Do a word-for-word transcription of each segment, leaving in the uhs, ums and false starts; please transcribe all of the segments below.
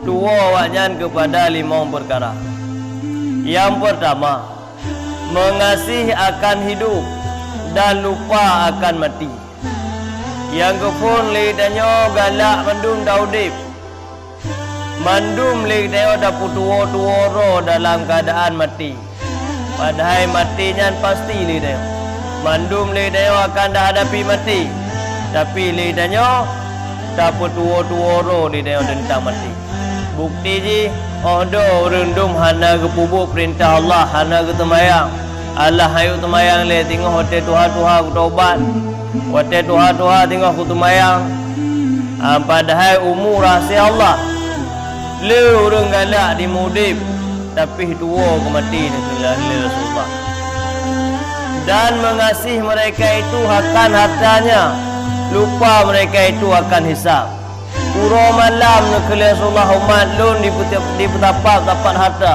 Tuwoe awaknyan keupada limong peukara. Nyang peurtama, meungaséh akan hidup dan lupa akan maté. Nyang geuphon lé tanyoe galak mandum taudeb. Mandum lé tanyoe tapeutuwoe-tuwoe droe dalam keuadaan maté. Padahai maté nyan pasti lé tanyoe. Mandum lé tanyoe akan tahadapi maté. Tapi lé tanyoe tapeutuwoe-tuwoe droe lé tanyoe teuntang maté. Bukeuti jih, óh doh ureuëng dum hana geupeubuet peurintah Allah, hana geuteumayang. Allah hayeu teumayang lé teungoh watée tuha-tuha geutobat. Watée tuha-tuha teungoh geuteumayang. Ah, padahai umu rahsia Allah. Lé ureuëng galak di mudim, tapi tuwoe keu maté, neukheun lé Rasulullah. Dan meungaséh mereka itu akan hartanya, lupa mereka itu akan hisab. Uroe malam, neukheun lé Rasulullah, umat lôn dipeutap-, dipeutapah-tapah harta.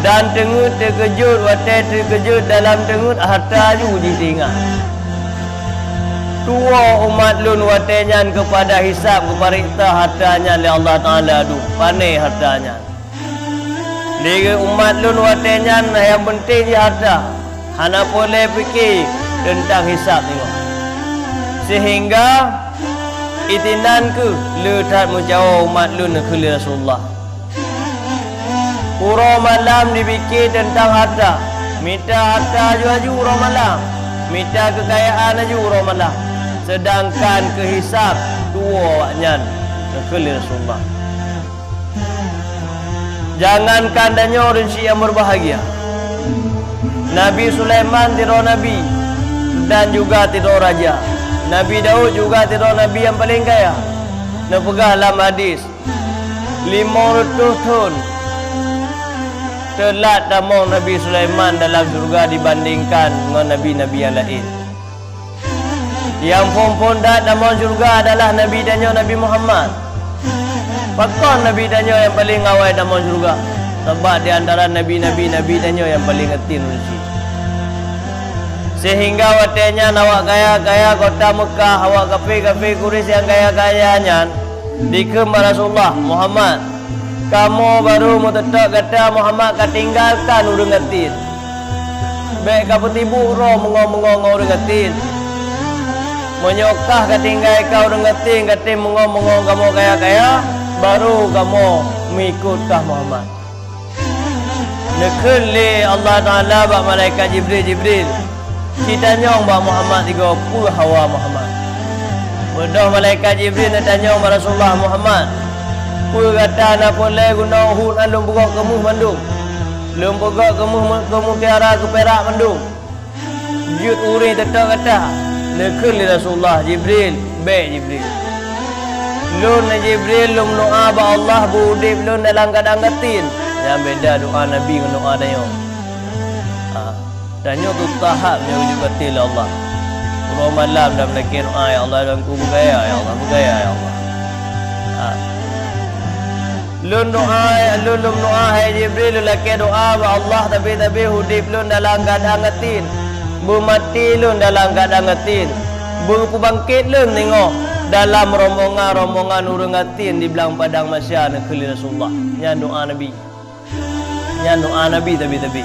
Dan teungeut teukeujot, watée teukeujot dalam teungeut harta ju jih teuingat. Tuwoe umat lôn watée nyan keupada hisab, geupareksa harta nyan lé Allah Taala dum, pané harta nyan. Lé umat lôn watée nyan nyang peunteng jih harta, hana peureulée pike teuntang hisab teungoh. Seuhingga itinan kheueh le that meujaweub umat lôn, neukheun lé Rasulullah. Uroe malam jipike teuntang harta, mita harta aju-aju uroe malam, mita keukayaan aju uroe malam, seudangkan keu hisab tuwoe awaknyan, neukheun lé Rasulullah. Jangankan tanyoe ureuëng syiek nyang beubahgia, Nabi Sulaiman sidroe nabi dan juga sidroe raja. Nabi Daud juga sidroe nabi nyang paleng kaya. Neupeugah lam hadis, limong reutôh thon teulat tamong Nabi Sulaiman dalam syeuruga dibandingkan ngon nabi-nabi nyang laén. Nyang phon-phon that tamong syeuruga adalah Nabi tanyoe Nabi Muhammad. Pakon Nabi tanyoe nyang paleng awai tamong syeuruga? Sabab di antara nabi-nabi, Nabi tanyoe nyang paleng atin ureuëng syiek. Seuhingga watée nyan awak kaya-kaya kota Meukah, awak kafé-kafé Quraisy nyang kaya-kaya nyan, dikheun bak Rasulullah, "Muhammad, kamoe barô meuteutap gata, Muhammad, ka tinggalkan ureuëng atin. Bék ka peutibu uroe meungoe-meungoe ngon ureuëng atin. Meunyoe kah ka tinggai ka ureuëng atin, ka tem meungoe-meungoe kamoe kaya-kaya, barô kamoe meuikot kah, Muhammad." Neukheun lé Allah Taala bak malaikat Jibril, "Jibril, ci tanyong bak Muhammad sigoe peue hawa Muhammad." Beudôh malaikat Jibril neutanyong bak Rasulullah, "Muhammad, peue gata na peureulée gunong Uhud nyan lôn peugöt keu méuh mandum? Lôn peugöt keu méuh, keu mutiara, keu pirak mandum. Jeuet ureuëng teutap gata." Neukheun lé Rasulullah, "Jibril, bék Jibril. Lôn, Jibril, lôn meudoá bak Allah beu udeb lôn dalam keuadaan gatin." Nyan beda doá Nabi ngon doá tanyoe. Ha, tanyoe teutab nyoe ujoe gatin lé Allah. Uroe malam dan meulakée doá, "Ya Allah, dan ku beukaya, ya Allah, beukaya, ya Allah." Ha. Lôn doá, lôn lôn doá, hai Jibril, lôn lakée doá bak Allah, tapi-tapi udeb lôn dalam keuadaan gatin, beumaté lôn dalam keuadaan gatin, beupeubangkét lôn teungoh dalam rombongan-rombongan ureuëng gatin di blang padang mahsyar, neukheun lé Rasulullah. Nyan doá Nabi. Nyan doá Nabi tapi-tapi.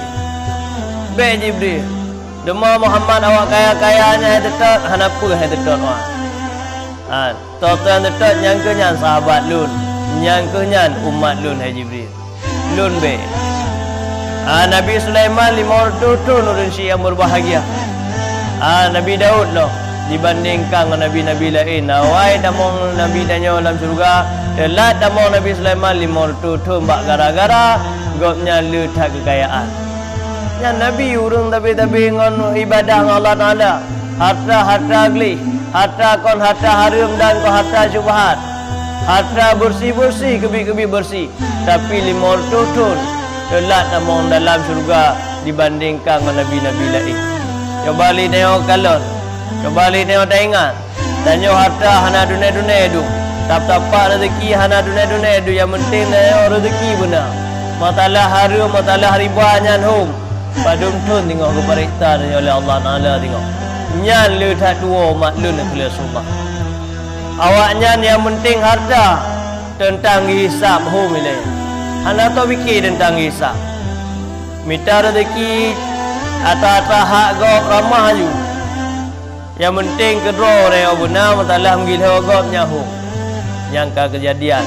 Bék Jibril, teuma Muhammad awak kaya-kaya nyan hai teutot, hana peue hai teutot doá. Ha. Toh-toh nyang teutot, nyang kheueh nyan sahabat lôn, nyang kheueh nyan umat lôn, hai Jibril. Lôn bék. Ah, Nabi Sulaiman limong reutôh thon ureuëng syiek nyang beubahgia. Ah, Nabi Daud lom dibandingkan ngon nabi-nabi laén. Awai tamong nabi tanyoe lam syeuruga, teulat tamong Nabi Sulaiman limong reutôh thon bak gara-gara gobnyan le that keukayaan. Nyan nabi ureuëng tabi-tabi ngon ibadah ngon Allah Taala. Hareuta-hareuta gleh, hareuta kon hareuta hareuem dan kon hareuta syubhat. Hareuta beureusi-beureusi, keubiet-keubiet beureusi, tapi limong reutôh thon teulat tamong dalam syeuruga dibandingkan ngon nabi-nabi laén. Cuba lé tanyoe kalon, cuba lé tanyoe taingat, tanyoe hareuta hana dunè-dunè dum, tap-tapak reuzeki hana dunè-dunè dum, nyang peunteng tanyoe reuzeki beuna. Masalah hareuem, masalah riba nyan hom, padum thon teungoh geupareksa tanyoe lé Allah Taala teungoh. Nyan le that tuwoe umat lôn keu Rasulullah. Awaknyan nyang peunteng hareuta, Teuntang geuhisab hom ilée. Hana teupiké teuntang geuhisab. Mita reuzeki atra-atra hak gob ramah aju. Nyang peunteng keudroe reunyoe beuna meusalah meugiloe gob nyan hom. Nyang ka keujadian.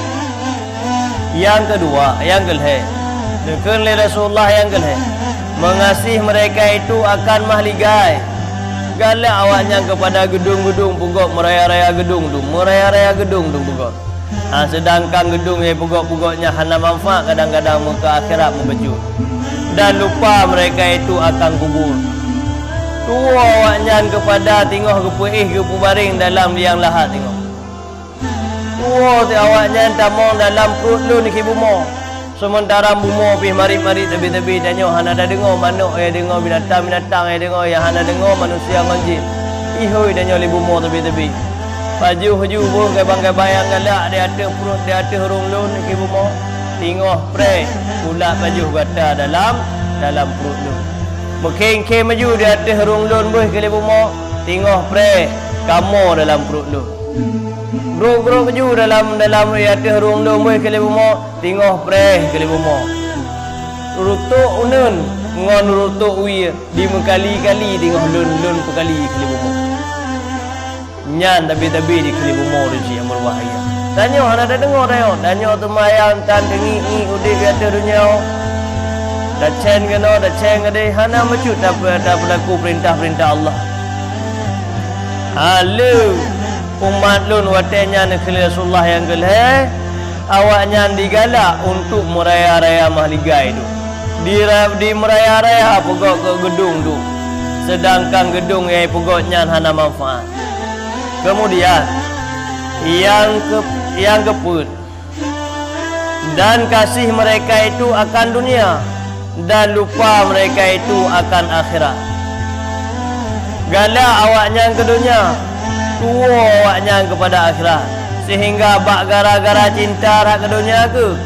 Nyang keudua, nyang keulhée. Neukheun lé Rasulullah nyang keulhée, "Meugaséh meureka itu akan mahligai." Galak awaknyan keupada geudong-geudong peugöt, meuraya-raya geudong dum, meuraya-raya geudong dum peugöt. Ha, seudangkan geudong nyang peugöt-peugöt nyan hana manfaat, kadang-kadang meuka akhirat meukeujot. Dan lupa meureka itu akan kubur. Tuwoe awaknyan keupada teungoh geupeuéh geupeubareng dalam liang lahat teungoh. Tuwoe awaknyan tamong dalam pruet lôn di bumoe. Seumeuntara bumoe pih marit-marit teubi-teubi, tanyoe hana tadeungoe manök, ya deungoe binatang-binatang, ya deungoe, ya hana deungoe manusia ngon jin. Ihôi tanyoe lé bumoe teubi-teubi. Pajoh ju boh gabang-gabang nyang galak di ateueh pruet, di ateueh rhueng lôn di bumoe. Teungoh preh, ulat pajoh gata dalam, dalam pruet lôn. Meukhém-khém ju di ateueh rhueng lôn boh keu lé bumoe. Teungoh preh, kamoe dalam pruet lôn. Grok-grok ju dalam, dalam di ateueh rhueng lôn boh keu lé bumoe, teungoh preh keu lé bumoe. Rutok uneun ngon rutok wie dimeukali-kali teungoh lôn, lôn peukali keu lé bumoe. Nyan tabi-tabi di keu lé bumoe ureueng nyang beubahgia. Tanyoe hana tadeungoe tanyoe, tanyoe teuma nyang tan teungiek-ngiek udeb di ateueh donya. Tacen keunoe, tacen keudeh, hana meucut tape-, tapeulaku peurintah-peurintah Allah. Haleue! Umat lôn watée nyan kheun lé Rasulullah nyang keulhée, awaknyan digalak untuk meuraya-raya mahligai dum. Dira-, dimeuraya-raya peugöt keu geudong dum, seudangkan geudong nyang peugöt nyan hana manfaat. Keumudian, nyang keu-, nyang keupeuet, Dan kasih mereka itu akan dunia, dan lupa mereka itu akan akhirat. Galak awaknyan keu donya, tuwoe awaknyan keupada akhirat, seuhingga bak gara-gara cinta rhot keu donya kheueh,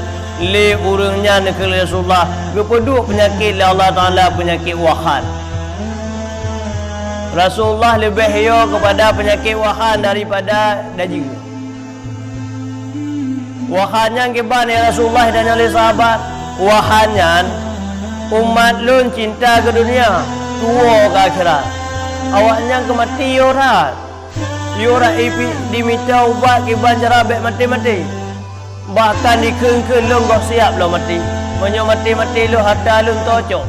lé ureuëng nyan kheun lé Rasulullah geupeuduek peunyakét lé Allah Taala, peunyakét wahan. Rasulullah leubeh yo keupada peunyakét wahan daripada dajeu. Wahan nyan kiban, ya Rasulullah, dan lé sahabat. Wahan nyan, umat lôn cinta keu donya, tuwoe keu akhirat. Awaknyan keu maté yo that. Yo that ipi-, dimita ubat kiban cara bék maté-maté. Bahkan dikheun-kheun lôn goh siab lom maté. Meunyoe maté-maté lôn, hareuta lôn tocok.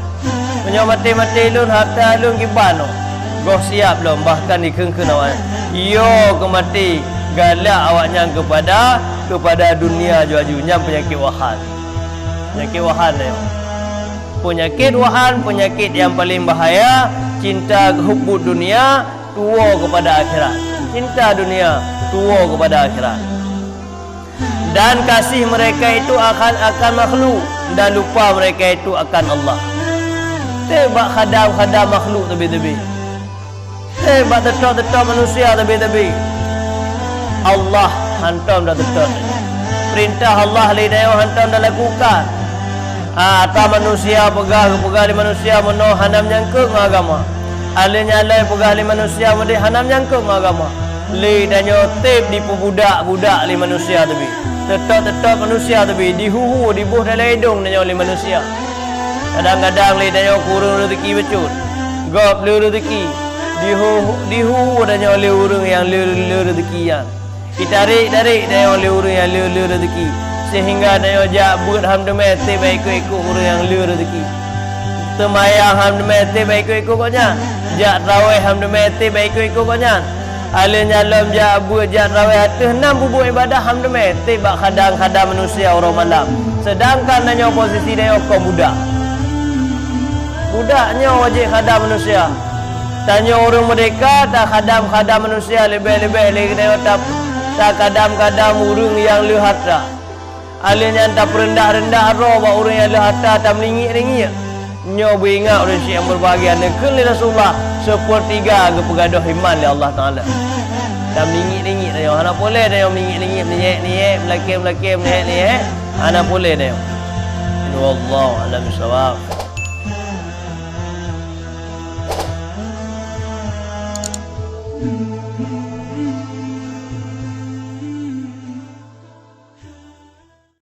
Meunyoe maté-maté lôn, hareuta lôn kiban, goh siab lom, bahkan dikheun-kheun awaknyan. Yo keu maté, galak awaknyan keupada, keupada dunia ju-aju. Nyan peunyakét wahan. Peunyakét wahan nyoe. Peunyakét wahan, peunyakét nyang paleng bahaya, cinta hubbud dunia, tuwoe keupada akhirat. Cinta dunia, tuwoe keupada akhirat. Dan kasih mereka itu akan, akan makhluk, dan lupa mereka itu akan Allah. Teuh bak khadam-khadam makhluk teubi-teubi. Teuh bak teutap-teutap manusia teubi-teubi. Allah hantom tateutap. Peurintah Allah lé tanyoe hantom talakukan. Ah, ata manusia peugah, geupeugah lé manusia meunoe hana meunyangkot ngon agama. Aleuh nyan lé peugah lé manusia meudeh hana meunyangkot ngon agama. Lé tanyoe teuh dipeubudak-budak lé manusia teubi. Teutap-teutap manusia teubi, dihuhu, diboh dalam idong tanyoe lé manusia. Kadang-kadang lé tanyoe keu ureuëng reuzeki bacut. Gob le reuzeki, dihu-, dihuhu tanyoe lé ureuëng nyang le, le reuzeki nyan. Ditarek-tarek tanyoe lé ureuëng nyang le, le reuzeki, seuhingga tanyoe jak beuet ham teumé teuh bak ikot-ikot ureuëng nyang le reuzeki. Teumayang ham teumé teuh bak ikot-ikot gobnyan. Jak traweh ham teumé teuh bak ikot-ikot gobnyan. Aleuh nyan lom jak beuet, jak traweh ateueh nam peubuet ibadah ham teumé teuh bak khadam-khadam manusia uroe malam. Seudangkan tanyoe posisi tanyoe kon budak. Budak nyoe wajéb khadam manusia. Tanyoe ureuëng meurdehka, takhadam-khadam manusia leubeh-leubeh lé geutanyoe ta-, takhadam-khadam ureuëng nyang le hareuta. Aleuh nyan tapeureundah-reundah droe bak ureuëng nyang le hareuta, tameulingiek-lingiek. Nyoe beuingat ureuëng syik nyang beubahgia, neukheun lé Rasulullah, seupeurtiga geupeugadôh iman lé Allah Taala. Tameulingiek-lingiek tanyoe, hana puléh tanyoe meulingiek-lingiek, meunyék-nyék, meulakée-meulakée, meunyék-nyék, hana puléh tanyoe. Wallahu a'lam bishawab.